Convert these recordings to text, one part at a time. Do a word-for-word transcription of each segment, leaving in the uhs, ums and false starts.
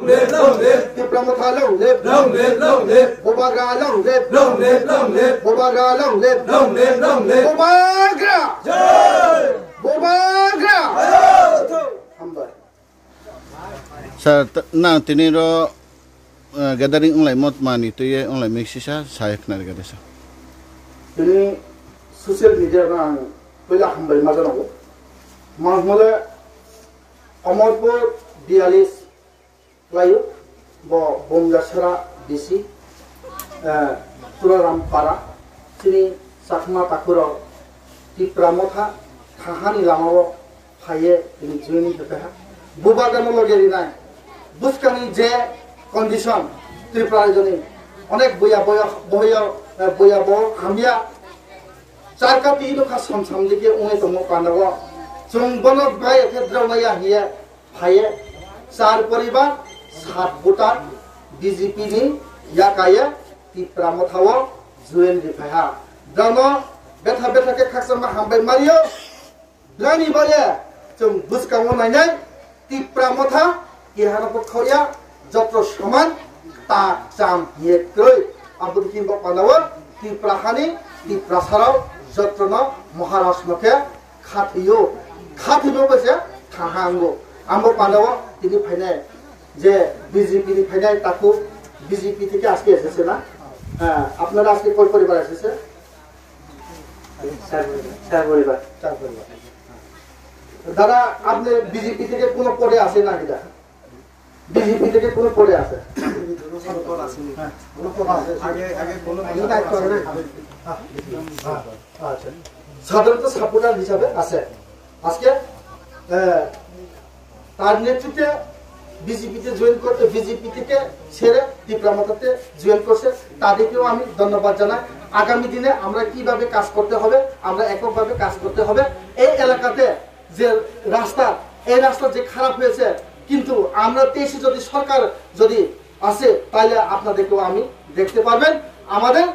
Long live, long live. Tipra Motha long live. Long live, long live. Bubagra long live. Long live, long live. Bubagra long live. Long live, long live. Bubagra. Jai. Bubagra. Jai. Hambai. Sir, t-, nang tini ro, eh, gathering wnglaimo tma ni twi wnglaimwi sisa sa khna rwgadi sir. Tini social media no ang puila hambai ma janago. Ma hwnle Amarpur biyalis khlaio, bo Bumjasara B C, eh, Tularam Para, chini Chakma Takhurok Tipra Motha thahani lamao phaiye tini joining khe kaiha. Bubagrano loge rinai, bwskangni je condition Tripura rajyoni onek buya boyo, boyo, eh, buya bo hamya, char kati nukha som samjikhe wngwi tongmo pandao. Chwng bono bai khe drawnaya hiye phaiye, char poribar, sat voter B J P ni yakaye Tipra Mothao join riphaiha. Drano betha betha khe khakchangma hambai mario. Drani baye chwng bwskango nainai Tipra Motha kehano pho khauya, jotro soman ta cham hiye kwrwi. Aboni hinba pandao Tipra hani Tiprasarao jotrono Maharaj no khe khathwio, khathwio bai se thaha ango. Ambo pandao tini phainai je B J P ni phainai takhuk, B J P theke aske esese na? হ্যাঁ, আপনারা আজকে কয় পরিবার এসেছে? চার পরিবার। চার পরিবার। দাদা, আপনি বিজেপি থেকে কোনো পদে আছেন না কিনা? বিজেপি থেকে কোনো পদে আছে? কোনো পদ আসেনি। হ্যাঁ, কোনো পদ আছে। আগে, আগে কোনো দায়িত্ব আছে না? হ্যাঁ, হ্যাঁ, আচ্ছা। সাধারণত সাপোর্টার হিসাবে আছে। আজকে, আহ, তার নেতৃত্বে বিজেপিতে জয়েন করতে, বিজেপি থেকে ছেড়ে তিপ্রা মথাতে জয়েন করছে, তাদেরকেও আমি ধন্যবাদ জানাই। আগামী দিনে আমরা কিভাবে কাজ করতে হবে, আমরা এককভাবে কাজ করতে হবে। এই এলাকাতে যে রাস্তা, এই রাস্তা যে খারাপ হয়েছে, কিন্তু আমরা তেইশে যদি সরকার যদি আসে, তাহলে আপনাদেরকেও আমি দেখতে পারবেন। আমাদের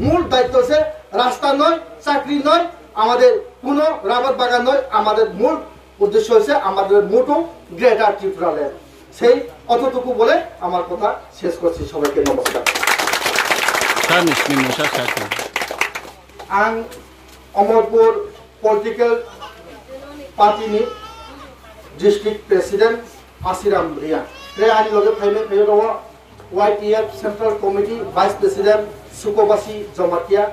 মূল দায়িত্ব হচ্ছে রাস্তা নয়, চাকরি নয়, আমাদের কোনো রাবার বাগান নয়, আমাদের মূল উদ্দেশ্য হচ্ছে আমাদের মোটো গ্রেটার ত্রিপুরাল্যান্ড। সেই অতটুকু বলে আমার কথা শেষ করছি। সবাইকে নমস্কার। Sir ni simi mungsa sa khe. Ang Amarpur political party ni district president Asiram Reang. Tei ani loge phaimai phaio tongo Y T F Central Committee Vice President Sukobasi Jamatia,